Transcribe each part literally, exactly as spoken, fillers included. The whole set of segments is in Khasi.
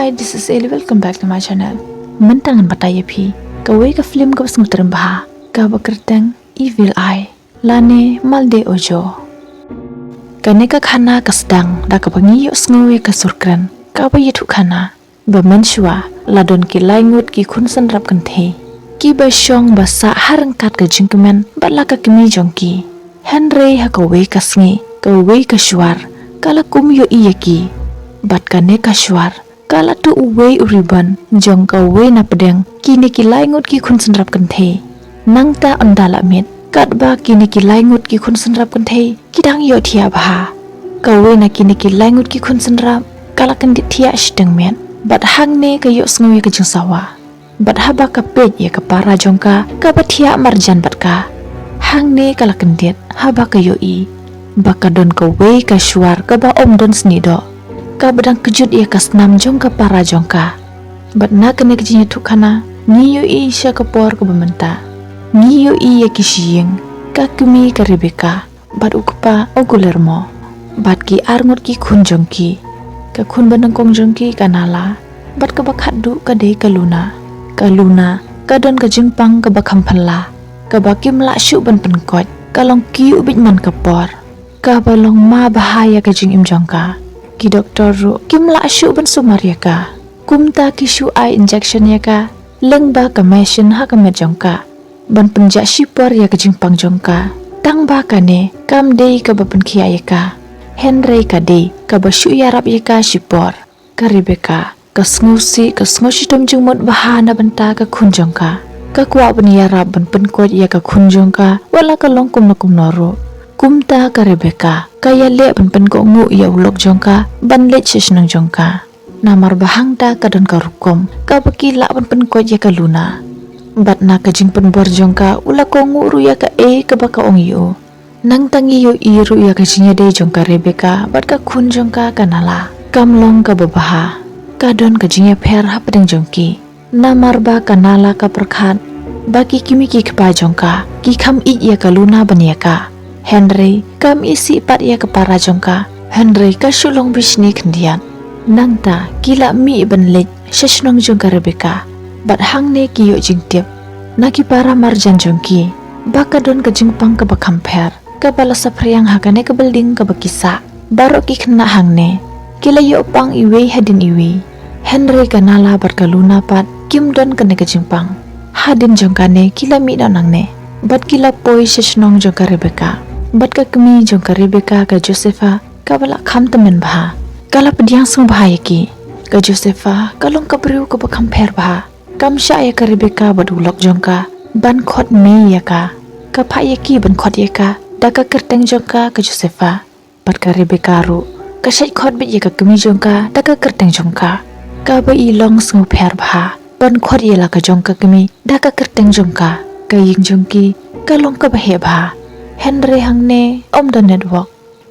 Hi, this is Ellie. Welcome back to my channel. Mynta ngan batai ïa phi kawei ka film kaba sngewtriem bha, kaba kyrteng Evil Eye lane Mal Dei Ojo. Kane ka khana ka sdang da kaba ngi ïohsngew ïa ka sur kren kaba ïathuh khana ba mynshuwa la don ki lai ngut ki khun synrap kynthei kiba shong ba sah ha ryngkat ka jingkmen bad la ka kmie jong ki. Hynrei ha kawei ka sngi, kawei ka shuar ka la kum ïohi ïa ki. Bad kane ka shuar ka la tuh uwei u ribbon jong kawei na pdeng kine ki lai ngut ki khun synrap kynthei. Nangta ynda la mih, katba kine ki lai ngut ki khun synrap kynthei ki dang ïohthiah bha, kawei na kine ki lai ngut ki khun synrap ka la kyndit thiah shiteng met. Bad hangne ka ïohsngew ïa ka jingsawa. Bad haba ka peit ïa ka para jong ka kaba thiah marjan bad ka, hangne ka la kyndit haba ka ïohi ba ka don kawei ka shuar kaba ym don snieh doh, kaba dang kjut ïa ka snam jong ka para jong ka. Bad na kane ka jingïathuh khana ngi ïohi sha ka por kaba mynta, ngi ïohi ïa ki shyieng, ka kmie ka Rebecca bad u kpa u Guillermo bad ki arngut ki khun jong ki. Ka khun banyngkong jong ki ka Nala, bad kaba khatduh ka dei ka Luna. Ka Luna ka don ka jingpang kaba kham phylla, kaba kim lah shuh ban pynkoit, ka long ki ïuh bit man ka por, kaba long ma bha ïa ka jingim jong ka. Ki doktor ruh kim lah shuh ban sumar ïa ka. Kumta ki shu ai injection ïa ka lyngba ka machine ha ka met jong ka ban pynjah shipor ïa ka jingpang jong ka. Tangba kane kam dei kaba pynkhiah ïa ka, hynrei ka dei kaba shu ïarap ïa ka shipor. Ka Rebecca ka sngewsih, ka sngewshitom jingmut bha na bynta ka khun jong ka. Ka kwah ban ïarap ban pynkoit ïa ka khun jong ka wat la ka long kumno kumno ruh. Kumta ka Rebecca ka ïaleh ban pynkohnguh ïa u lok jong ka ban leit sha shnong jong ka. Namar ba hangta ka don ka rukom kaba ki lah ban pynkoit ïa ka Luna. Bad na ka jingpynbor jong ka u la kohnguh ruh ïa kaei kaba ka ong ïa u. Nangta ngi ïohi ruh ïa ka jingïadei jong ka Rebecca bad ka khun jong ka ka Nala kam long kaba bha. Ka don ka jingïapher hapdeng jong ki. Namar ba ka Nala ka pyrkhat ba ki kmie ki kpa jong ka ki kham ïeit ïa ka Luna ban ïa ka. Hynrei kam isih pat ïa ka para jong ka, hynrei ka shu long bishni khyndiat. Nangta ki la mih ban leit sha shnong jong ka Rebecca. Bad hangne ki ïoh jingtip na ki para marjan jong ki ba ka don ka jingpang kaba kham pher kaba la saphriang ha kane ka building kaba ki sah. Baroh ki khynnah hangne ki la ïoh pang iwei hadien iwei. Hynrei ka Nala bad ka Luna pat kim don kane ka jingpang. Hadien jong kane ki la mih noh nangne bad ki la poi sha shnong jong ka Rebecca. Bad ka kmie jong ka Rebecca, ka Josefa, kaba la kham tymmen bha, ka la pdiang sngewbha ïa ki. Ka Josefa ka long ka briew kaba kham pher bha. Kam shah ïa ka Rebecca bad u lok jong ka ban khot mei ïa ka. Ka phah ïa ki ban khot ïa ka da ka kyrteng jong ka, ka Josefa. Bad ka Rebecca ruh ka shait khot beit ïa ka kmie jong ka da ka kyrteng jong ka. Kaba i long sngewpher bha ban khot ïa la ka jong ka kmie da ka kyrteng jong ka. Ka ïing jong ki ka long kaba heh bha, hynrei hangne ym don network.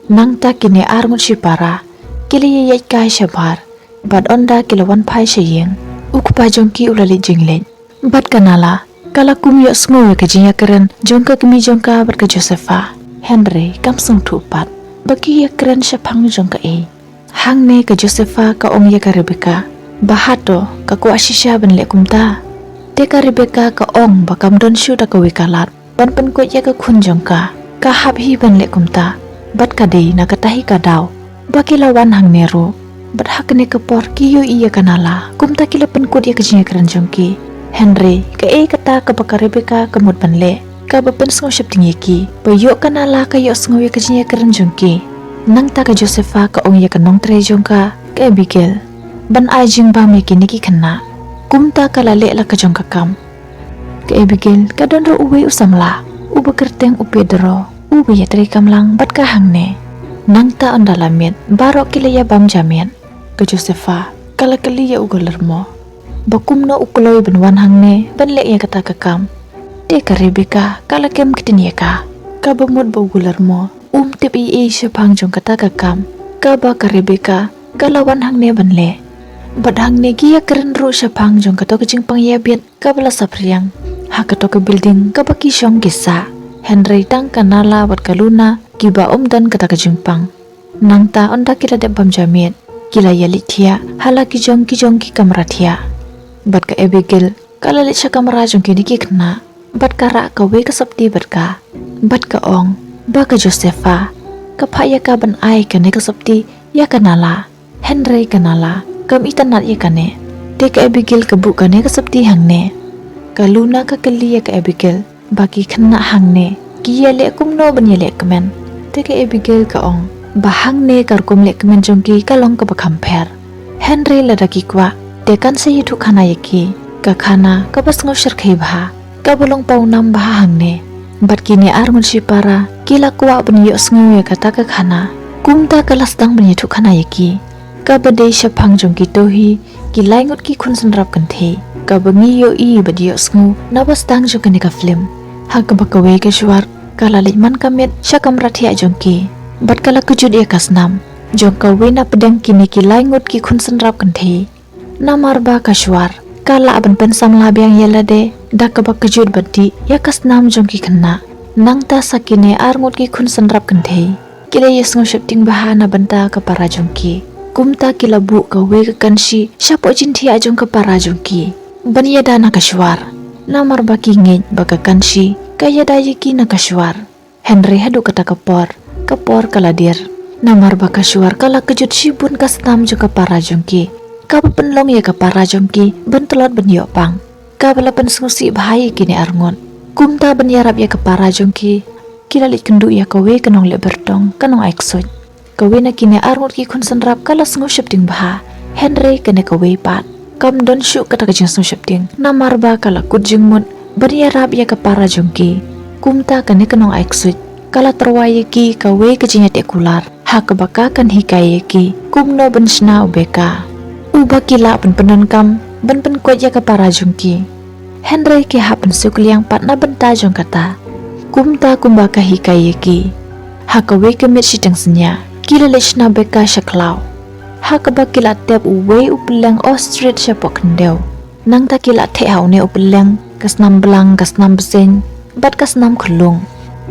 Nangta kine arngut shipara ki la ïaid kai shabar bad ynda ki la wan phai sha ïing, u kpa jong ki u la leit jingleit. Bad ka Nala ka la kum ïohsngew ïa ka jingïakren jong ka kmie jong ka bad ka Josefa, hynrei kam sngewthuh pat ba ki ïakren shaphang jong kaei. Hangne ka Josefa ka ong ïa ka Rebecca ba hato ka kwah shisha ban leh kumta. Te ka Rebecca ka ong ba kam don shuh da kawei ka lad ban pynkoit ïa ka khun jong ka. Ka hap hi ban leh kumta bad ka dei na kata hi ka daw ba ki la wan hangne ruh. Bad ha kane ka por ki ïohi ïa ka Nala kumta ki la pynkut ïa ka jingïakren jong ki. Hynrei kaei kata kaba ka Rebecca ka mut ban leh kaba pynsngew sheptieng ïa ki? Ba ïoh ka Nala ka ïohsngew ïa ka jingïakren jong ki. Nangta ka Josefa ka ong ïa ka nongtrei jong ka, ka Abigail, ban ai jingbam ïa kine ki khynnah. Kumta ka la leh la ka jong ka kam. Ka Abigail ka don ruh uwei u samla uba kyrteng u Pedro, uba ïatrei kam lang bad ka hangne. Nangta ynda la miet baroh ki la ïabam ja miet. Ka Josefa ka la kylli ïa u Guillermo ba kumno u kloi ban wan hangne ban leh ïa kata ka kam. Te ka Rebecca ka la kem ktien ïa ka, kaba mut ba u Guillermo um tip ei ei shaphang jong kata ka kam kaba ka Rebecca ka la wan hangne ban leh. Bad hangne ki ïakren ruh shaphang jong kato ka jingpang ïabit kaba la saphriang ha kato ka building kaba ki shong ki sah. Hynrei tang ka Nala bad ka Luna kiba um don kata ka jingpang. Nangta ynda ki la dep bam ja miet, ki la ïaleit thiah ha la ki jong ki jong ki kamra thiah. Bad ka Abigail ka la leit sha kamra jong ki da ki khynnah, bad ka rah kawei ka sopti bad ka, bad ka ong ba ka Josepha ka phah ïa ka ban ai kane ka sopti ïa ka Nala. Hynrei ka Nala kam itynnad ïa kane. Te ka Abigail ka buh kane ka sopti hangne. Ka Luna ka kylli ïa ka Abigail ba ki khynnah hangne ki ïaleh kumno ban ïaleh kmen. Te ka Abigail ka ong ba hangne ka rukom leh kmen jong ki ka long kaba kham pher. Hynrei lada ki kwah, te kan sa ïathuh khana ïa ki, ka khana kaba sngewshyrkhei bha, kaba long pawnam bha hangne. Bad kine arngut shipara ki la kwah ban ïohsngew ïa kata ka khana. Kumta ka la sdang ban ïathuh khana ïa ki, kaba dei shaphang jong kito hi ki lai ngut ki khun synrap kynthei, kaba ngi ïohi bad ïohsngew naba sdang jong kane ka film. Ha kaba kawei ka Shuar ka la leit man ka miet sha kamra thiah jong ki, bad ka la kjut ïa ka snam jong kawei na pdeng kine ki lai ngut ki khun synrap kynthei. Namar ba ka Shuar ka lah ban pynsamla biang ïa lade da kaba kjut bad dih ïa ka snam jong ki khynnah. Nangta sa kine arngut ki khun synrap kynthei ki la ïasngew sheptieng bha na bynta ka para jong ki. Kumta ki la buh kawei ka kanshi shapoh jingthiah jong ka para jong ki ban ïada na ka Shuar. Namar ba ki ngeit ba ka kanshi ka ïada ïa ki na ka Shuar. Hynrei haduh kata ka por, ka por ka la dier. Namar ba ka Shuar ka la kjut shibun ka snam jong ka para jong ki, kaba pynlong ïa ka para jong ki ban tlot ban ïoh pang, kaba la pynsngewsih bha ïa kine arngut. Kumta ban ïarap ïa ka para jong ki, ki la leit kynduh ïa kawei ka nongleh byrtong, ka nongai ksuid. Kawei na kine arngut ki khun synrap ka la sngew sheptieng bha, hynrei kane kawei pat kam don shuh kata ka jingsngew sheptieng, namar ba ka la kut jingmut ban ïarap ïa ka para jong ki. Kumta kane ka nongai ksuid ka la tyrwa ïa ki kawei ka jingïateh kular, ha kaba ka kan hikai ïa ki kumno ban shna u beka, uba ki lah ban pyndonkam ban pynkoit ïa ka para jong ki. Hynrei ki hap ban siew kylliang pat na bynta jong kata, kumta kumba ka hikai ïa ki. Ha kawei ka miet shiteng synñia ki la leit shna beka sha khlaw, ha kaba ki la tep uwei u pylleng ostrich shapoh khyndew. Nangta ki la theh ha une u pylleng ka snam blang, ka snam bseiñ, bad ka snam khyllung.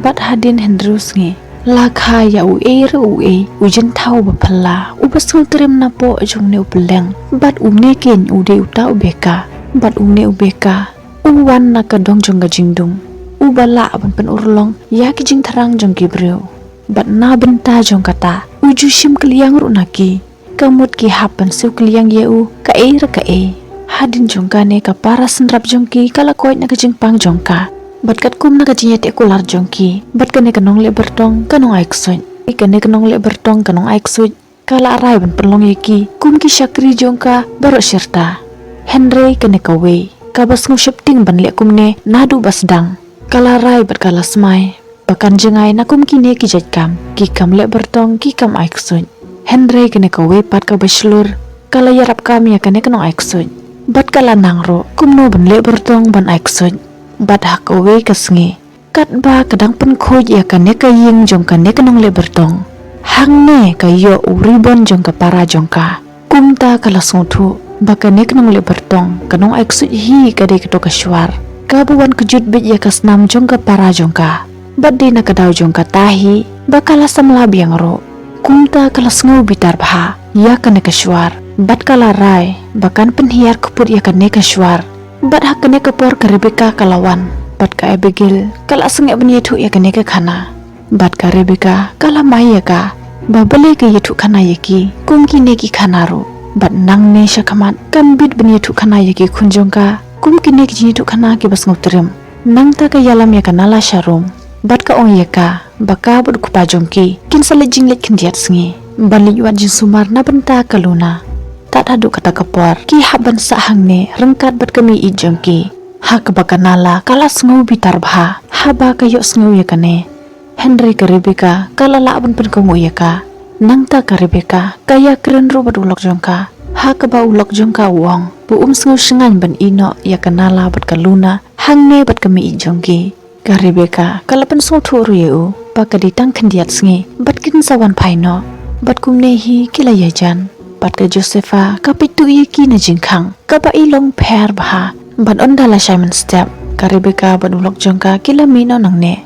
Bad hadien hynriew sngi la kha ïa uei re uei u jingthaw uba phylla, uba sngewthuh trim napoh jong une u pylleng. Bad une keiñ u dei uta u beka. Bad une u beka u wan na ka dong jong ka jingdum, uba lah ban pynurlong ïa ki jingthrang jong ki briew. Bad na bynta jong kata u ju shim kylliang ruh na ki. Ka mut ki hap ban siew kylliang ïa u kaei re kaei. Hadien jong kane ka para synrap jong ki ka la koit na ka jingpang jong ka, bad katkum na ka jingïateh kular jong ki bad kane ka nongleh byrtong, ka nongai ksuid. Kane ka nongleh byrtong, ka nongai ksuid ka la rai ban pynlong ïa ki kum ki shakri jong ka baroh shirta. Hynrei kane kawei kaba sngewsheptieng ban leh kumne naduh ba sdang, ka la rai bad ka la smai ba kan jngai na kum kine ki jait kam, ki kam leh byrtong, ki kam ai ksuid. Hynrei kane kawei pat kaba shlur ka la ïarap kam ïa kane ka nongai ksuid, bad ka la nang ruh kumno ban leh byrtong, ban ai ksuid. Bad ha kawei ka sngi, katba ka dang pynkhuid ïa kane ka ïing jong kane ka nongleh byrtong, hangne ka ïoh u ribbon jong ka para jong ka. Kumta ka la sngewthuh ba kane ka nongleh byrtong, ka nongai ksuid hi, ka dei kato ka Shuar kaba wan kjut beit ïa ka snam jong ka para jong ka. Bad dei na ka daw jong kata hi ba ka la samla biang ruh. Kumta ka la sngew bitar bha ïa kane ka Shuar, bad ka la rai ba kan pynhiar kput ïa kane ka Shuar. Bad ha kane ka por ka Rebecca ka la wan, bad ka Abigail ka la sangeh ban ïathuh ïa kane ka khana. Bad ka Rebecca ka la mai ïa ka ba balei ka ïathuh khana ïa ki kum kine ki khana ruh. Bad nangne shakhmat kam bit ban ïathuh khana ïa ki khun jong ka kum kine ki jingïathuh khana kiba sngewtrim. Nangta ka ïalam ïa ka Nala sha rum, bad ka ong ïa ka ba ka bad u kpa jong ki kin sa leit jingleit khyndiat sngi ban leit wad jingsumar na bynta ka Luna. Tad haduh kata ka por ki hap ban sah hangne ryngkat bad ka mei-ïeit jong ki. Ha kaba ka Nala ka la sngew bitar bha haba ka ïohsngew ïa kane. Hynrei ka Rebecca ka la lah ban pynkohnguh ïa ka. Nangta ka Rebecca ka ïakren ruh bad u lok jong ka, ha kaba u lok jong ka u ong ba um sngew shngaiñ ban ïehnoh ïa ka Nala bad ka Luna hangne bad ka mei-ïeit jong ki. Ka Rebecca ka la pynsngewthuh ruh ïa u ba ka dei tang khyndiat sngi bad kin sa wan phai noh. Bad kumne hi ki la ïajan, bad ka Josepha ka peit tuh ïa ki na jingkhang kaba i long pher bha. Bad ynda la shai mynstep, ka Rebecca bad u lok jong ka ki la mih noh nangne.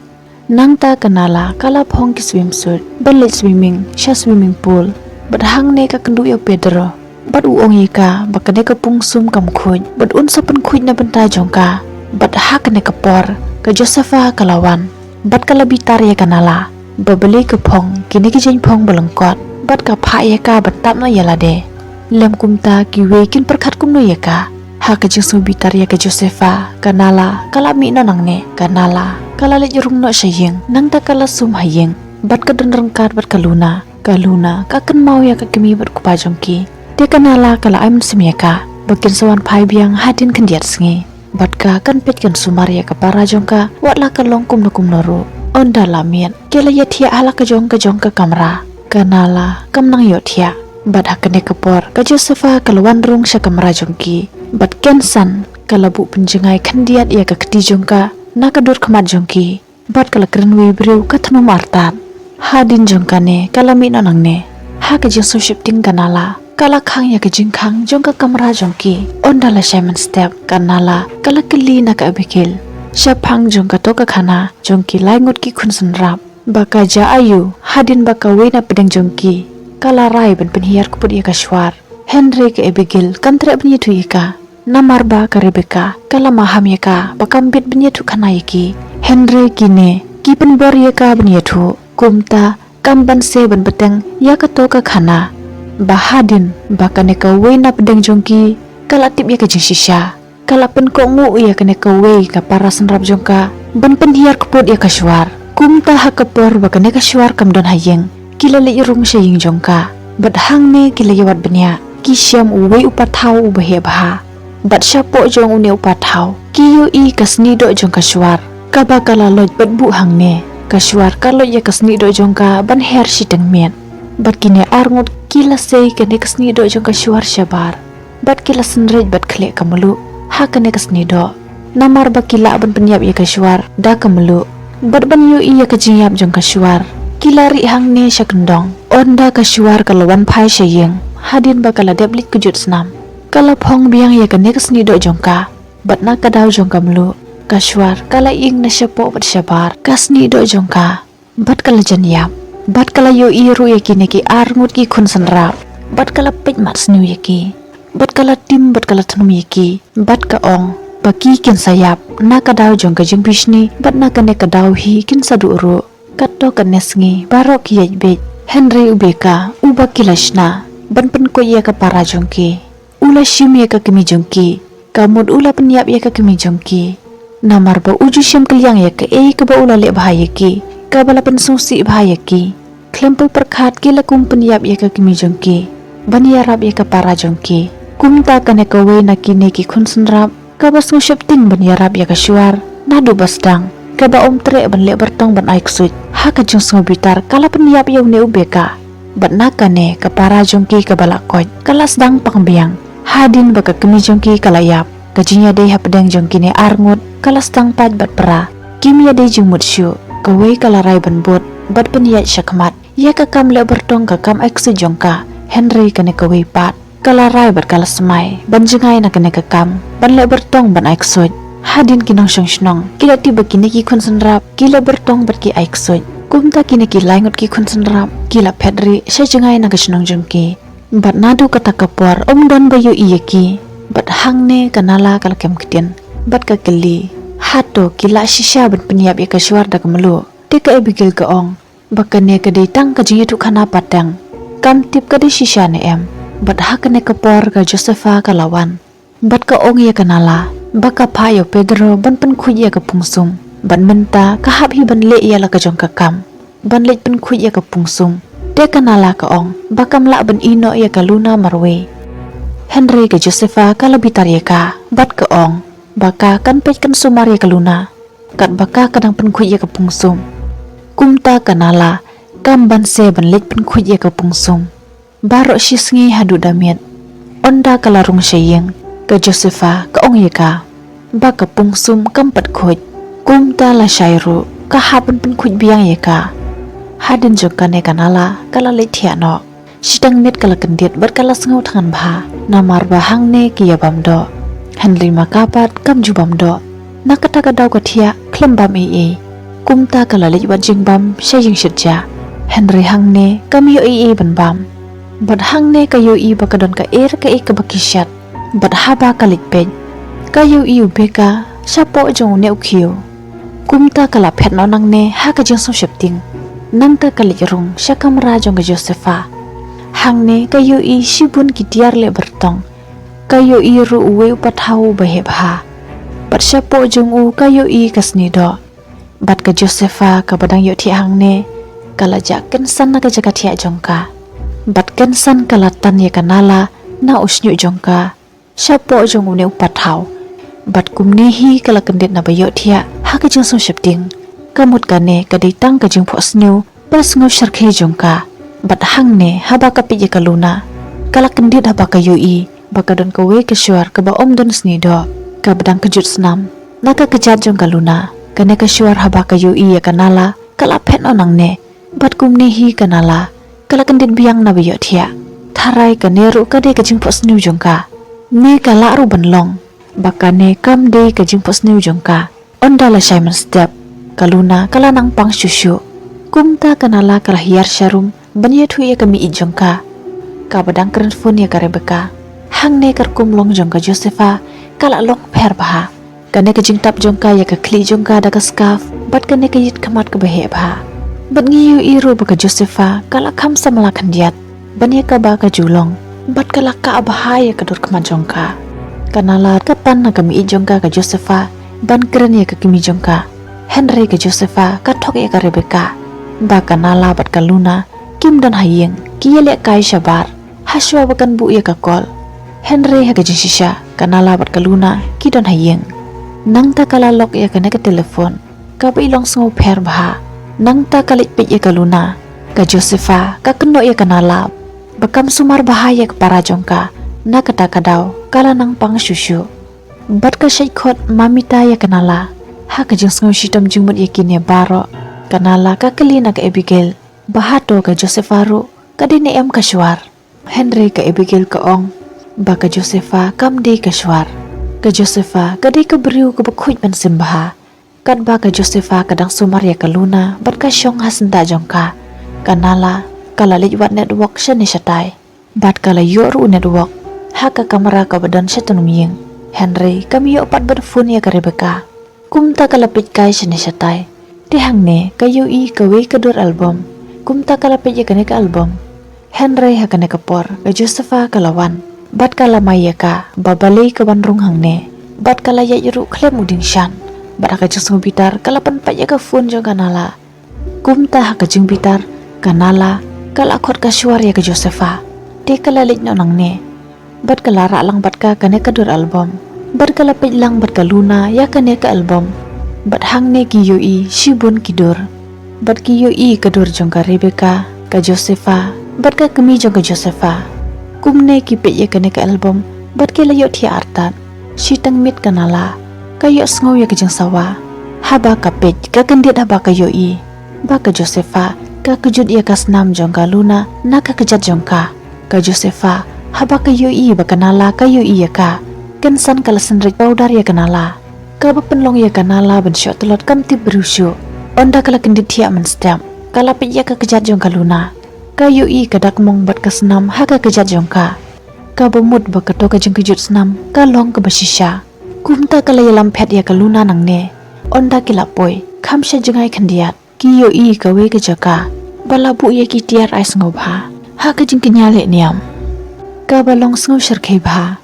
Nangta ka Nala ka la phong ki swimsuit ban leit swimming sha swimming pool. Bad hangne ka kynduh ïa u Pedro. Bad u ong ïa ka ba kane ka pungsum kam khuid, bad un sa pynkhuid na bynta jong ka. Bad ha kane ka por, ka Josefa ka la wan. Bad ka la bitar ïa ka Nala ba balei ka phong kine ki jingphong ba lyngkot. Bad ka phah ïa ka ban tap noh ïa lade. Lem kumta kiwei kin pyrkhat kumno ïa ka. Ha ka jingsngewbitar ïa ka Josefa, ka Nala ka la mih noh nangne. Ka Nala ka la leit rung noh sha ïing, nangta ka la sum ha ïing. Bad ka don ryngkat bad ka Luna. Ka Luna ka kynmaw ïa ka kmie bad kpa jong ki. Te ka Nala ka la ai mynsiem ïa ka ba kin sa wan phai biang hadien khyndiat sngi. Bad ka kan peit kan sumar ïa ka para jong ka, wat la ka long kumno kumno ruh. Ynda la miet, ki la ïathiah ha la ka jong ka jong ka kamra. Ka Nala kam nang ïohthiah. Bad ha kane ka por ka Josefa ka la wan rung sha kamra jong ki. Bad kynsan ka la buh pynjngai khyndiat ïa ka kti jong ka na ka dur khmat jong ki. Bad ka la kren wei briew ka thnum artat. Hadien jong kane ka la mih noh nangne. Ha ka jingsngewsheptieng ka Nala ka la khang ïa ka jingkhang jong ka kamra jong ki. Ynda la shai mynstep ka Nala ka la kylli na ka Abigail shaphang jong kato ka khana jong ki lai ngut ki khun synrap. Ba ka jia aiu hadien ba kawei na pdeng jong ki ka la rai ban pynhiar kput ïa ka Shwar. Hynrei ka Abigail kam treh ban ïathuh ïa ka. Namar ba ka Rebecca ka la maham ïa ka ba kam bit ban ïathuh khana ïa ki. Hynrei kine ki pynbor ïa ka ban ïathuh. Kumta kam banse ban bteng ïa kato ka khana. Ba hadien ba kane kawei na pdeng jong ki ka la tip ïa ka jingshisha, ka la pynkohnguh ïa kane kawei ka para synrap jong ka ban pynhiar kput ïa ka Shwar. Kumta ha ka por ba kane ka Shwar kam don ha ïing, ki la leit rung sha ïing jong ka. Bad hangne ki la ïawad bniah, ki shem uwei u pathaw uba heh bha. Bad shapoh jong une u pathaw ki ïohi ka sniehdoh jong ka Shwar, kaba ka la loit bad buh hangne. Ka Shwar ka loit ïa ka sniehdoh jong ka ban her shiteng miet. Bad kine arngut ki la sei kane ka sniehdoh jong ka Shwar shabar. Bad ki la synreit bad khleh ka mluh ha kane ka sniehdoh. Namar ba ki lah ban pynïap ïa ka Shwar da ka mluh. Bad ban ïohi ïa ka jingïap jong ka Shwar, ki la rieh hangne sha kyndong. Ynda ka Shwar ka la wan phai sha ïing hadien ba ka la dep leit kjut snam, ka la phong biang ïa kane ka sniehdoh jong ka. Bad na ka daw jong ka mluh, ka Shwar ka la ing na shapoh bad shabar ka sniehdoh jong ka. Bad ka la jan ïap. Bad ka la ïohi ruh ïa kine ki arngut ki khun synrap. Bad ka la peit mat sniew ïa ki. Bad ka la tim bad ka la thnum ïa ki. Bad ka ong ba ki kin sa ïap na ka daw jong ka jingbishni bad na kane ka daw hi kin sa duh ruh. Kato kane sngi baroh ki ïaid beit. Hynrei u Becca uba ki la shna ban pynkoit ïa ka para jong ki, u la shim ïa ka kmie jong ki. Ka mut u la pynïap ïa ka kmie jong ki. Namar ba u ju shim kylliang ïa kaei kaba u la leh bha ïa ki, kaba la pynsngewsih bha ïa ki. Khlem poi pyrkhat ki la kum pynïap ïa ka kmie jong ki ban ïarap ïa ka para jong ki. Kumta kane kawei na kine ki khun synrap kaba sngewsheptieng ban ïarap ïa ka Shwar naduh ba sdang, kaba um treh ban leh byrtong ban ai ksuid. Ha ka jingsngewbitar ka la pynïap ïa une u Becca. Bad na kane ka para jong ki kaba la koit ka la sdang pang biang. Hadien ba ka kmie jong ki ka la ïap, ka jingïadei hapdeng jong kine arngut ka la sdang pait bad pra. Kim ïadei jingmut shuh. Kawei ka la rai ban bud bad pynïaid shakhmat ïa ka kam leh byrtong ka kam ai ksuid jong ka. Hynrei kane kawei pat ka la rai bad ka la smai ban jngai na kane ka kam ban leh byrtong ban ai ksuid. Hadien ki nongshong shnong ki la tip ba kine ki khun synrap ki leh byrtong bad ki ai ksuid. Kumta kine ki lai ngut ki khun synrap ki la phet rieh sha jngai na ka shnong jong ki. Bad naduh kata ka por ym don ba ïohi ïa ki. Bad hangne ka Nala ka la kem ktien bad ka kylli, hato ki lah shisha ban pynïap ïa ka Shwar da ka mluh? Te ka Abigail ka ong ba kane ka dei tang ka jingïathuh khana pateng. Kam tip ka dei shisha ne em. Bad ha kane ka por ka Josefa ka la wan. Bad ka ong ïa ka Nala ba ka phah ïa u Pedro ban pynkhuid ïa ka pungsum. Bad mynta ka hap hi ban leh ïa la ka jong ka kam ban leit pynkhuid ïa ka pungsum. Te ka Nala ka ong ba kam lah ban ïeh noh ïa ka Luna marwei. Hynrei ka Josefa ka la bitar ïa ka bad ka ong ba ka kan peit kan sumar ïa ka Luna katba ka ka dang pynkhuid ïa ka pungsum. Kumta ka Nala kam banse ban leit pynkhuid ïa ka pungsum. Baroh shi sngi haduh da miet, ynda ka la rung sha ïing, ka Josefa ka ong ïa ka ba ka pungsum kam pat khuid. Kumta la shai ruh, ka hap ban pynkhuid biang ïa ka. Hadien jong kane ka Nala ka la leit thiah noh. Shiteng miet ka la kyndit bad ka la sngew thngan bha. Namar ba hangne ki ïa bam doh. Hynrei ma ka pat kam ju bam doh. Na kata ka daw ka thiah khlem bam ei ei. Kumta ka la leit wad jingbam sha ïing shet ja. Hynrei hangne kam ïoh ei ei ban bam. Bad hangne ka ïohi ba ka don ka er ka ei kaba ki shat. Bad haba ka leit peit, ka ïohi u Beka shapoh jong une u khiew. Kumta ka la phet noh nangne ha ka jingsngewsheptieng. Nangta ka leit rung sha kamra jong ka Josefa. Hangne ka ïohi shibun ki tiar leh byrtong. Ka ïohi ruh uwei u pathaw uba heh bha. Bad shapoh jong u ka ïohi ka sniewdoh. Bad ka Josefa kaba dang ïohthiah hangne, ka la jah kynsan na ka jaka thiah jong ka. Bad kynsan ka la tan ïa ka Nala na u shñiuh jong ka shapoh jong une u pathaw. Bad kumne hi ka la kyndit naba ïohthiah ha ka jingsngewsheptieng. Ka mut kane ka dei tang ka jingphohsniew ba sngewshyrkhei jong ka. Bad hangne haba ka peit ïa ka Luna, ka la kyndit haba ka ïohi ba ka don kawei ka shwar kaba ym don sniewdoh, kaba dang kjut snam na ka kjat jong ka Luna. Kane ka shwar haba ka ïohi ïa ka Nala ka la phet noh nangne. Bad kumne hi ka Nala ka la kyndit biang naba ïohthiah. Tharai kane ruh ka dei ka jingphohsniew jong ka, ne ka lah ruh ban long ba kane kam dei ka jingphohsniew jong ka. Ynda la shai mynstep, ka Luna ka la nang pang shuh shuh. Kumta ka Nala ka la hiar sharum ban ïathuh ïa ka meiñ jong ka, kaba dang kren phone ïa ka Rebecca. Hangne ka rukom long jong ka Josefa ka la long pher bha. Kane ka jingtap jong ka ïa ka khlieh jong ka da ka scarf bad kane ka ïit khmat kaba heh bha. Bad ngi ïohi ruh ba ka Josefa ka la kham samla khyndiat ban ïa kaba ka ju long. Bad ka la kah bha ïa ka dur khmat jong ka. Ka Nala ka pan na ka meiñ jong ka ka Josefa ban kren ïa ka kmie jong ka. Hynrei ka Josefa ka thok ïa ka Rebecca ba ka Nala bad ka Luna kim don ha ïing, ki ïalehkai shabar. Hashwa ba kan buh ïa ka kol. Hynrei ha ka jingshisha ka Nala bad ka Luna ki don ha ïing. Nangta ka la lok ïa kane ka telephone kaba i long sngewpher bha. Nangta ka leit peit ïa ka Luna. Ka Josefa ka kynnoh ïa ka Nala ba kam sumar bha ïa ka para jong ka. Na kata ka daw ka la nang pang shuh shuh. Bad ka shait khot mamita ïa ka Nala. Ha ka jingsngew shitom jingmut ïa kine baroh, ka Nala ka kylli na ka Abigail ba hato ka Josefa ruh ka dei ne em ka shwar. Hynrei ka Abigail ka ong ba ka Josefa kam dei ka shwar. Ka Josefa ka dei ka briew kaba khuid ban sim bha. Katba ka Josefa ka dang sumar ïa ka Luna bad ka shong ha syndah jong ka, ka Nala ka la leit wad network shane shatai. Bad ka la ïoh ruh network ha ka kamra kaba don shatnum ïing. Hynrei kam ïoh pat ban phone ïa ka Rebecca. Kumta ka la peit kai shane shatai. Te hangne ka ïohi kawei ka dur album. Kumta ka la peit ïa kane ka album. Hynrei ha kane ka por ka Josefa ka la wan bad ka la mai ïa ka ba balei ka wan rung hangne. Bad ka la ïaid ruh khlem u dieng shan. Bad ha ka jingsngewbitar ka la pynpait ïa ka phone jong ka Nala. Kumta ha ka jingbitar ka Nala ka la khot ka shwar ïa ka Josefa. Te ka la leit noh nangne. Bad ka la rah lang bad ka kane ka dur album. Bad ka la peit lang bad ka Luna ïa kane ka album. Bad hangne ki ïohi shibun ki dur. Bad ki ïohi ka dur jong ka Rebecca, ka Josefa bad ka kmie jong ka Josefa. Kumne ki peit ïa kane ka album bad ki la ïohthiah artat. Shiteng miet ka Nala ka ïohsngew ïa ka jingsawa. Haba ka peit ka kyndit haba ka ïohi ba ka Josefa ka kjut ïa ka snam jong ka Luna na ka kjat jong ka. Ka Josefa haba ka ïohi ba ka Nala ka ïohi ïa ka, kynsan ka la synreit powder ïa ka Nala. Kaba pynlong ïa ka Nala ban shoh tlot kam tip briew shuh. Ynda ka la kyndit thiah mynstep ka la peit ïa ka kjat jong ka Luna. Ka ïohi ka dak mong bad ka snam ha ka kjat jong ka. Kaba mut ba kato ka jingkjut snam ka long kaba shisha. Kumta ka la ïalam phet ïa ka Luna nangne. Ynda ki la poi kham sha jngai khyndiat ki ïohi kawei ka jaka ba la buh ïa ki tiar ai sngewbha ha ka jingkñia leh niam kaba long sngewshyrkhei bha.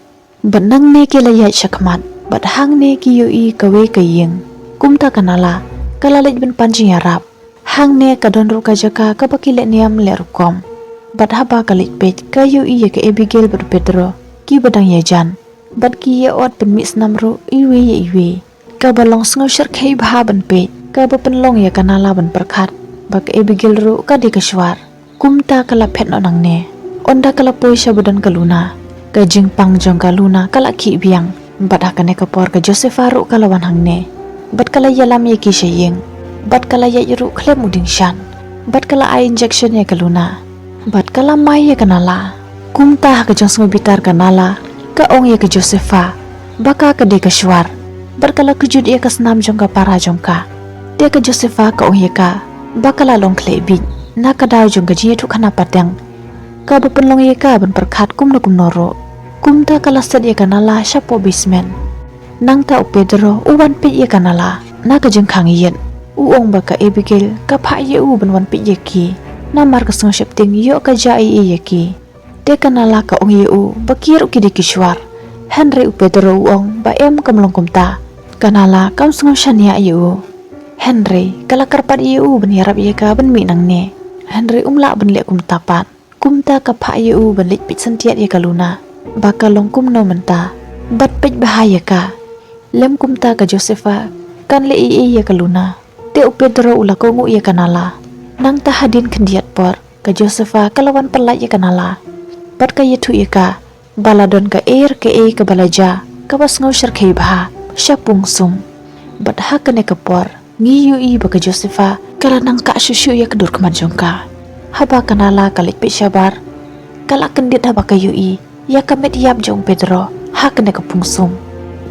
Bad nangne ki la ïaid shakhmat bad hangne ki ïohi kawei ka ïing. Kumta ka Nala ka la leit ban pan jingïarap. Hangne ka don ruh ka jaka kaba ki leh niam leh rukom. Bad haba ka leit peit ka ïohi ïa ka Abigail bad u Pedro kiba dang ïajan. Bad ki ïa ot pynmih snam ruh iwei ïa iwei. Kaba long sngewshyrkhei bha ban peit kaba pynlong ïa ka Nala ban pyrkhat ba ka Abigail ruh ka dei ka shwar. Kumta ka la phet noh nangne. Ynda ka la poi sha ba don ka Luna, ka jingpang jong ka Luna ka la khih biang. Bad ha kane ka por ka Josefa ruh ka la wan hangne. Bad ka la ïalam ïa ki sha ïing. Bad ka la ïaid ruh khlem u dieng shan. Bad ka la ai injection ïa ka Luna. Bad ka la mai ïa ka Nala. Kumta ha ka jingsngewbitar ka Nala ka ong ïa ka Josefa ba ka ka dei ka shwar. Bad ka la kjut ïa ka snam jong ka para jong ka. Te ka Josefa ka ong ïa ka ba ka la long khleh bit na ka daw jong ka jingïathuhkhana pateng. kaba pynlong ïa ka ban pyrkhat kumno kumno ruh. Kumta ka la set ïa ka Nala shapoh basement. Nangta u Pedro u wan peit ïa ka Nala na ka jingkhang ïit. U ong ba ka Abigail ka phah ïa u ban wan peit ïa ki, namar ka sngew sheptieng ïoh ka jia ei ei ïa ki. Te ka Nala ka ong ïa u ba ki ruh ki dei ki shuwar. Hynrei u Pedro u ong ba em, kam long kumta. Ka Nala kam sngew shaniah ïa u. Hynrei ka la kyrpad ïa u ban ïarap ïa ka ban mih nangne. Hynrei um lah ban leh kumta pat. Kumta ka phah ïa u ban leit peit syntiat ïa ka Luna ba ka long kumno mynta, bad peit bha ïa ka. Lem kumta ka Josefa kan leh ei ei ïa ka Luna. Te u Pedro u la kohnguh ïa ka Nala. Nangta hadien khyndiat por ka Josefa ka la wan pyllait ïa ka Nala bad ka ïathuh ïa ka ba la don kaei kaei kaba la jia kaba sngew shyrkhei bha sha pung sum. Bad ha kane ka por ngi ïohi ba ka Josefa ka la nang kah shuh shuh ïa ka dur khmat jong ka. Haba ka Nala ka leit peit shabar, ka la kyndit haba ka ïohi ïa ka met ïap jong u Pedro ha kane ka pung sum.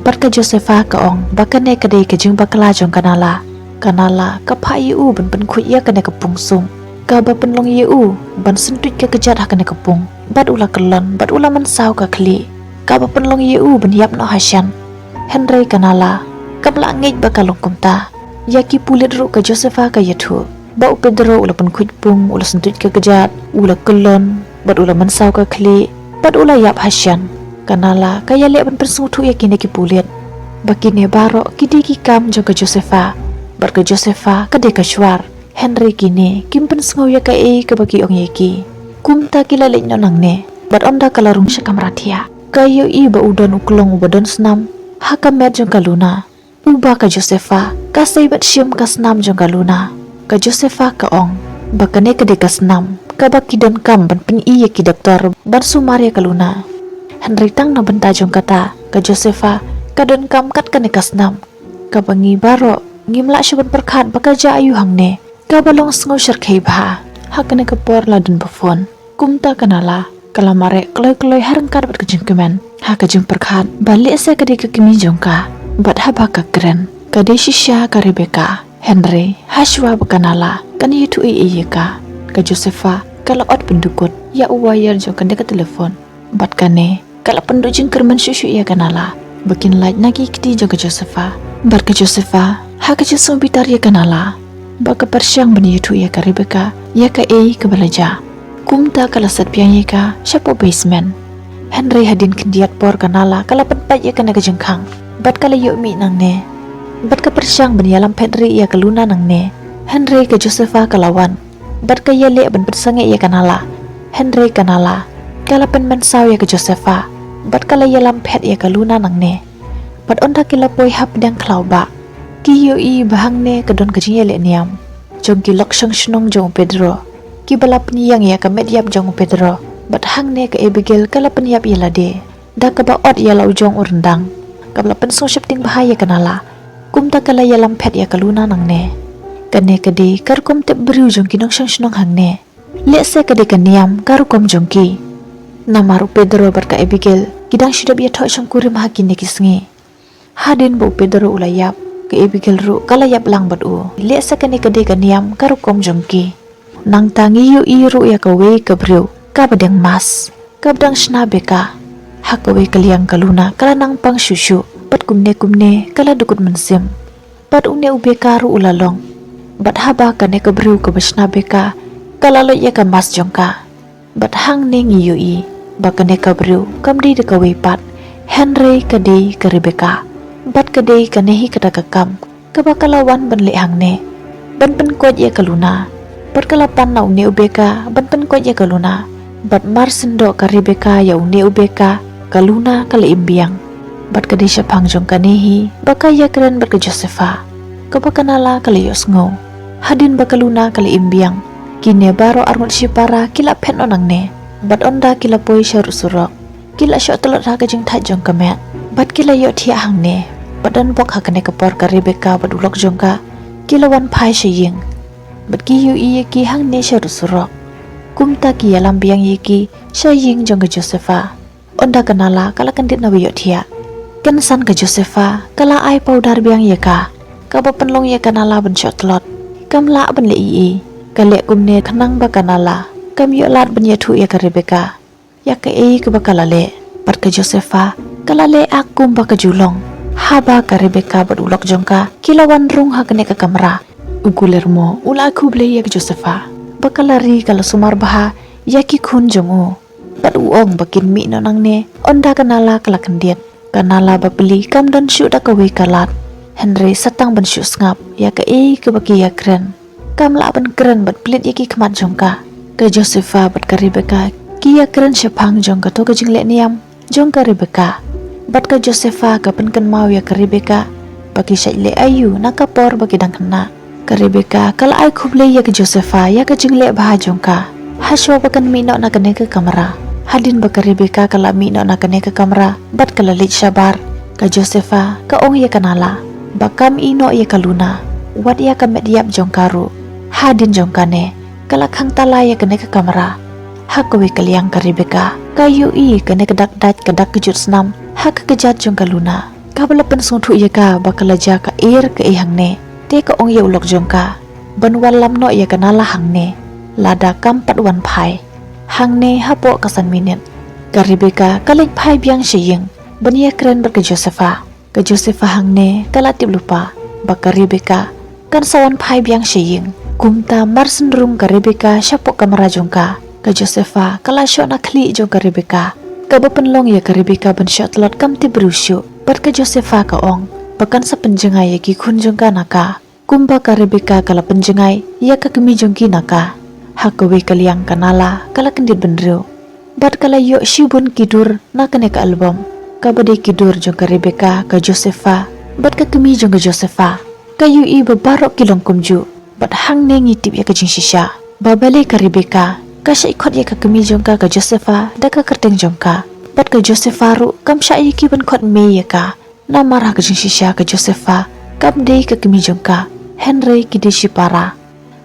Bad ka Josefa ka ong ba kane ka dei ka jingbakla jong ka Nala. Ka Nala ka phah ïa u ban pynkhuid ïa kane ka pung sum, kaba pynlong ïa u ban syntuid ka kjat ha kane ka pung. Bad u la kyllon bad u la mynsaw ka khlieh, kaba pynlong ïa u ban ïap noh ha shen. Hynrei ka Nala kam lah ngeit ba ka long kumta. Ïa ki pulit ruh ka Josefa ka ïathuh ba u Pedro u la pynkhuid pung, u la syntuid ka kjat, u la kyllon bad u la mynsaw ka khlieh bad u la ïap ha shen. Ka Nala ka ïaleh ban pynsngewthuh ïa kine ki pulit ba kine baroh ki dei ki kam jong ka Josefa, bad ka Josefa ka dei ka shuwar. Hynrei kine kim pynsngew ïa kaei kaba ki ong ïa ki. Kumta ki la leit noh nangne bad ynda ka la rung sha kamra thiah, ka ïohi ba u don u klong uba don snam ha ka met jong ka Luna, uba ka Josefa ka sei bad shim ka snam jong ka Luna. Ka Josefa ka ong ba kane ka dei ka snam kaba ki donkam ban pyni ïa ki doktor ban sumar ïa ka Luna. Hynrei tang na bynta jong kata, ka Josefa ka donkam kat kane ka snam kaba ngi baroh ngim lah shuh ban pyrkhat ba ka jia aiu hangne, kaba long sngew shyrkhei bha. Ha kane ka por la don ba phone. Kumta ka Nala ka la mareh kloi kloi ha ryngkat bad ka jingkmen, ha ka jingpyrkhat ba lehse ka dei ka kmie jong ka. Bad haba ka kren, ka dei shisha ka Rebecca. Hynrei hashwa ba ka Nala kan ïathuh ei ei ïa ka, ka Josefa ka la ot pyndukut ïa u wire jong kane ka telephone. Bad kane ka la pynduh jingkyrmen shuh shuh ïa ka Nala ba kin lait na ki kti jong ka Josefa. Bad ka Josefa ha ka jingsngewbitar ïa ka Nala ba ka pyrshang ban ïathuh ïa ka Rebecca ïa kaei kaba la jia. Kumta ka la sat biang ïa ka shapoh basement. Hynrei hadien khyndiat por ka Nala ka la pynpait ïa kane ka jingkhang bad ka la ïoh mih nangne. Bad ka pyrshang ban ïalam phet rieh ïa ka Luna nangne. Hynrei ka Josefa ka la wan bad ka ïaleh ban pynsangeh ïa ka Nala. Hynrei ka Nala ka la pynmynsaw ïa ka Josefa bad ka la ïalam phet ïa ka Luna nangne. Bad ynda ki la poi hapdeng khlaw bah, ki ïohi ba hangne ka don ka jingïaleh niam jong ki lok shong shnong jong u Pedro, kiba la pynïeng ïa ka met ïap jong u Pedro. Bad hangne ka Abigail ka la pynïap ïa lade da kaba ot ïa la u jong u ryndang, kaba la pynsngewsheptieng bha ïa ka Nala. Kumta ka la ïalam phet ïa ka Luna nangne. Kane ka dei ka rukom tep briew jong ki nongshong shnong hangne. Lehse ka dei ka niam ka rukom jong ki. Namar u Pedro bad ka Abigail ki dang shu dep ïathoh shongkurim ha kine ki sngi. Hadien ba u Pedro u la ïap, ka Abigail ruh ka la ïap lang bad u. Lehse kane ka dei ka niam ka rukom jong ki. Nangta ngi ïohi ruh ïa kawei ka briew kaba deng mask, kaba dang shna beka. Ha kawei ka liang ka Luna ka la nang pang shuh shuh bad kumne kumne ka la dukut mynsiem. Bad une u beka ruh u la long. Bad haba kane ka briew kaba shna beka ka la loit ïa ka mask jong ka, bad hangne ngi ïohi ba kane ka briew kam dei da kawei pat, hynrei ka dei ka Rebecca. Bad ka dei kane hi kata ka kam kaba ka la wan ban leh hangne, ban pynkoit ïa ka Luna. Bad ka la pan na une u beka ban pynkoit ïa ka Luna. Bad mar shen doh ka Rebecca ïa une u beka, ka Luna ka la im biang. Bad ka dei shaphang jong kane hi ba ka ïakren bad ka Josefa, kaba ka Nala ka la ïohsngew. Hadien ba ka Luna ka la im biang, kine baroh arngut shipara ki la phet noh nangne. Bad ynda ki la poi sha rud surok, ki la shoh tlot ha ka jingthait jong ka met. Bad ki la ïohthiah hangne. Bad don bok ha kane ka por ka Rebecca bad u lok jong ka ki la wan phai sha ïing. Bad ki ïohi ïa ki hangne sha rud surok. Kumta ki ïalam biang ïa ki sha ïing jong ka Josefa. Ynda ka Nala ka la kyndit na ba ïohthiah, kynsan ka Josefa ka la ai pawdar biang ïa ka, kaba pynlong ïa ka Nala ban shoh tlot. Kam lah ban leh ei ei. Ka leh kumne khnang ba ka Nala kam ïoh lad ban ïathuh ïa ka Rebecca ïa kaei kaba ka la leh. Bad ka Josepha ka la leh ak kumba ka ju long. Haba ka Rebecca bad u lok jong ka ki la wan rung ha kane ka kamra, u Guillermo u la ai khublei ïa ka Josepha ba ka la ri, ka la sumar bha ïa ki khun jong u. Bad u ong ba kin mih noh nangne ynda ka Nala ka la kyndit. Ka Nala bapli kam don shuh da kawei ka lad, hynrei sa tang ban shu sngap ïa kaei kaba ki ïakren, kam lah ban kren bad plie ïa ki khmat jong ka. Ka Josepha bad ka Rebecca ki ïakren shaphang jong kato ka jingleh niam jong ka Rebecca. Bad ka Josepha ka pynkynmaw ïa ka Rebecca ba ki shait leh aïu na ka por ba ki dang khynnah. Ka Rebecca ka la ai khublei ïa ka Josepha ïa ka jingleh bha jong ka. Hashwa ba kan mih noh na kane ka kamra. Hadien ba ka Rebecca ka la mih noh na kane ka kamra bad ka la leit shabar, ka Josepha ka ong ïa ka Nala ba kam ïeh noh ïa ka Luna, wat ïa ka met ïap jong ka ruh. Hadien jong kane ka la khang tala ïa kane ka kamra. Ha kawei ka liang ka Rebecca ka ïohi kane ka dak dait ka dak kjut snam ha ka kjat jong ka Luna. Kaba la pynsngewthuh ïa ka ba ka la jia ka er kaei hangne, te ka ong ïa u lok jong ka ban wallam noh ïa ka Nala hangne lada kam pat wan phai hangne hapoh ka san minit. Ka Rebecca ka leit phai biang sha ïing ban ïakren bad ka Josepha. Ka Josepha hangne ka la tip lypa ba ka Rebecca kan sa wan phai biang sha ïing. Kumta mar shen rung ka Rebecca shapoh kamra jong ka, ka Josepha ka la shoh na khlieh jong ka Rebecca. Kaba pynlong ïa ka Rebecca ban shoh tlot kam tip briew shuh. Bad ka Josepha ka ong ba kan sa pynjngai ïa ki khun jong ka na ka, kumba ka Rebecca ka la pynjngai ïa ka kmie jong ki na ka. Ha kawei ka liang ka Nala ka la kyndit bynriew bad ka la ïoh shibun ki dur na kane ka album. Kaba dei ki dur jong ka Rebecca, ka Josepha bad ka kmie jong ka Josepha. Ka ïohi ba baroh ki long kumjuh bad hangne ngi tip ïa ka jingshisha ba balei ka Rebecca ka shait khot ïa ka kmie jong ka, ka Josepha, da ka kyrteng jong ka. Bad ka Josepha ruh kam shah ïa ki ban khot mei ïa ka. Namar ha ka jingshisha ka Josepha kam dei ka kmie jong ka, hynrei ki dei shipara.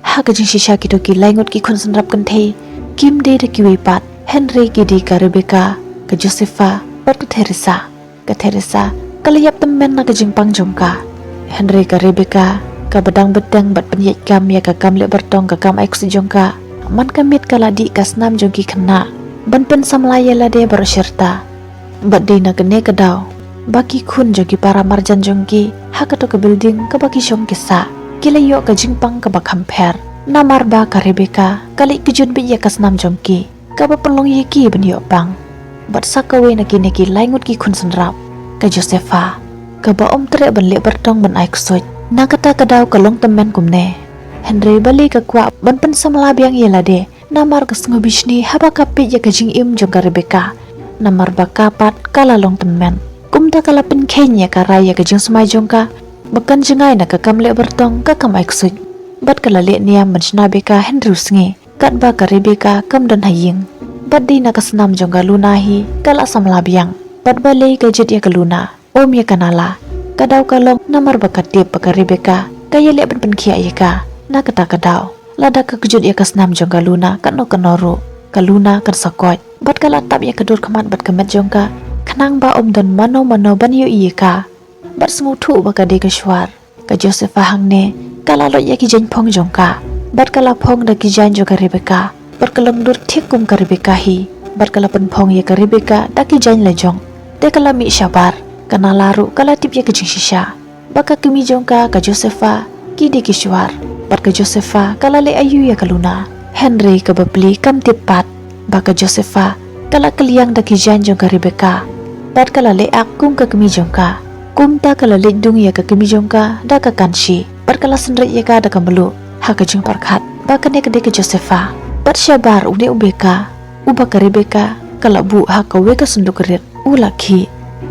Ha ka jingshisha kito ki lai ngut ki khun synrap kynthei kim dei da kiwei pat, hynrei ki dei ka Rebecca, ka Josepha bad ka Theresa. Ka Theresa ka la ïap tymmen na ka jingpang jong ka, hynrei ka Rebecca kaba dang bteng bad pynïaid kam ïa ka kam leh bartong, ka kam ai ksuid jong ka, man ka miet ka la dih ka snam jong ki khynnah ban pynsamla ïa lade baroh shirta. Bad dei na kane ka daw ba ki khun jong ki para marjan jong ki ha kato ka building kaba ki shong ki sah ki la ïoh ka jingpang kaba kham pher. Namar ba ka Rebecca ka leit kjut beit ïa ka snam jong ki, kaba pynlong ïa ki ban ïoh pang. Bad sa kawei na kine ki lai ngut ki khun synrap, ka Josepha, kaba ym treh ban leh bartong ban ai ksuid, na kata ka daw ka long tymmen kumne. Hynrei balei ka kwah ban pynsamla biang ïa lade? Namar ka sngewbishni haba ka peit ïa ka jingim jong ka Rebecca, namar ba ka pat ka la long tymmen. Kumta ka la pynkheiñ ïa ka rai ïa ka jingsmai jong ka ba kan jngai na ka kam leh bartong, ka kam ai ksuid. Bad ka la leh niam ban shna beh ka hynriew sngi, katba ka Rebecca kam don ha ïing. Bad dei na ka snam jong ka Luna hi ka la samla biang. Bad balei ka jied ïa ka Luna, ym ïa ka Nala? Ka daw ka long namar ba ka tip ba ka Rebecca ka ïaleh ban pynkhiah ïa ka na kata ka daw. Lada ka kjut ïa ka snam jong ka Luna katno katno ruh, ka Luna kan sa koit. Bad ka la tap ïa ka dur khmat bad ka met jong ka, khnang ba ym don mano mano ban ïohi ïa ka bad sngewthuh ba ka dei ka Shuar. Ka Josepha hangne ka la loit ïa ki jaiñ phong jong ka bad ka la phong da ki jaiñ jong ka Rebecca. Bad ka long dur thik kum ka Rebecca hi. Bad ka la pynphong ïa ka Rebecca da ki jaiñ la jong, te ka la mih shabar. Ka Nala ruh ka la tip ïa ka jingshisha ba ka kmie jong ka, ka Josepha, ki dei ki Shuar. Bad ka Josepha ka la leh aïu ïa ka Luna? Hynrei kaba plie, kam tip pat ba ka Josepha ka la kylliang da ki jaiñ jong ka Rebecca bad ka la leh ak kum ka kmie jong ka. Kumta ka la leit dung ïa ka kmie jong ka da ka kanshi bad ka la synreit ïa ka da ka mluh ha ka jingpyrkhat ba kane ka dei ka Josepha. Bad shabar une u beka uba ka Rebecca ka la buh ha kawei ka synduk rit u la khih.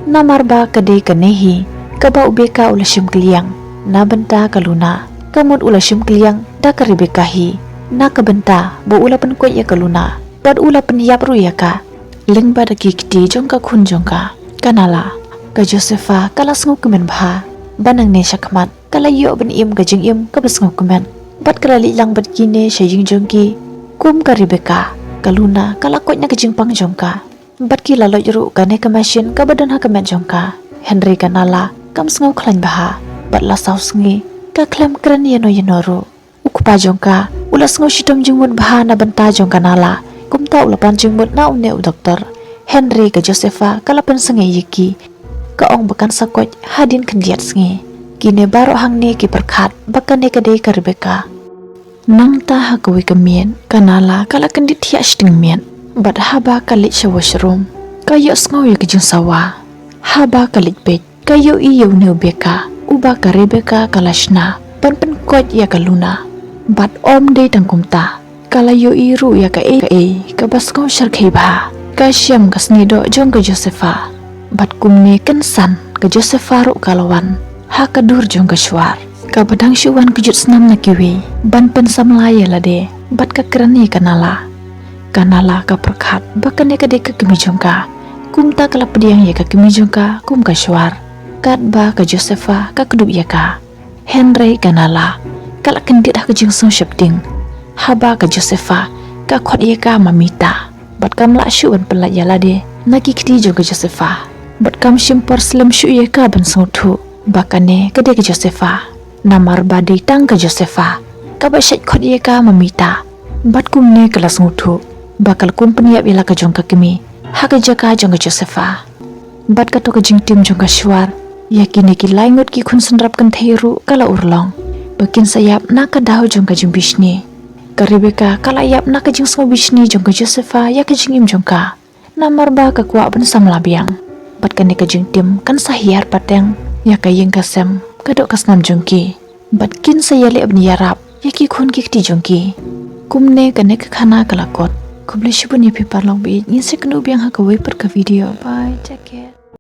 Namar ba ka dei kane hi kaba u beka u la shim kylliang na bynta ka Luna, ka mut u la shim kylliang da ka Rebecca hi na ka bynta ba u la pynkoit ïa ka Luna bad u la pynïap ruh ïa ka lyngba da ki kti jong ka khun jong ka, ka Nala. Ka Josepha ka la sngewkmen bha ba nangne shakhmat ka la ïoh ban im ka jingim kaba sngewkmen. Bad ka la leit lang bad kine sha ïing jong ki. Kum ka Rebecca, ka Luna ka la koit na ka jingpang jong ka bad ki la loit ruh kane ka mashin kaba don ha ka met jong ka. Hynrei ka Nala kam sngewkhlaiñ bha bad la saw sngi ka khlem kren ïano ïano ruh. U kpa jong ka U la sngew shitom jingmut bha na bynta jong ka Nala, kumta u la pan jingmut na une u doktor. Hynrei ka Josefa ka la pynsangeh ïa ki, ka ong ba kan sa koit hadien khyndiat sngi. Kine baroh hangne ki pyrkhat ba kane ka dei ka Rebecca. Nangta ha kawei ka miet ka Nala ka la kyndit thiah shiteng miet, bad haba ka leit sha washroom ka ïohsngew ïa ka jingsawa. Haba ka leit peit ka ïohi ïa une u Becca uba ka Rebecca ka la shna ban pynkoit ïa ka Luna. Bad ym dei tang kumta, ka la ïohi ruh ïa kaei kaei kaba sngew shyrkhei bha. Ka shem ka snieh doh jong ka Josefa. Bad kumne kynsan ka Josefa ruh ka la wan ha ka dur jong ka Shuar, kaba dang shu wan kjut snam na kiwei ban pynsamla ïa lade bad ka kren ïa ka Nala. Ka Nala ka pyrkhat ba kane ka dei ka kmie jong ka, kumta ka la pdiang ïa ka kmie jong ka kum ka Shuar. Katba ka Josefa ka kdup ïa ka, hynrei ka Nala ka la kyndit ha ka jingsngew sheptieng haba ka Josefa ka khot ïa ka ma Mita. Bad kam lah shuh ban pynlait ïa lade na ki kti jong ka Josefa, bad kam shim por slem shuh ïa ka ban sngewthuh ba kane ka dei ka Josefa, namar ba dei tang ka Josefa kaba shait khot ïa ka ma Mita. Bad kumne ka la sngewthuh ba ka la kum pynïap ïa la ka jong ka kmie ha ka jaka jong ka Josefa. Bad kato ka jingtim jong ka Shuar ïa kine ki lai ngut ki khun synrap kynthei ruh ka la urlong, ba kin sa ïap na ka daw jong ka jingbishni. Ka Rebecca ka la ïap na ka jingsngewbishni jong ka Josefa ïa ka jingim jong ka, namar ba ka kwah ban samla biang. Bad kane ka jingtim kan sa hiar pateng ïa ka ïing ka sem, ka doh ka snam jong ki. Bad kin sa ïaleh ban ïarap ïa ki khun ki kti jong ki. Kumne kane ka khana ka la kut. Khublei shibun ïa phi paralok baieit, ngin sa ïakynduh biang ha kawei pat ka video. Bye, take care.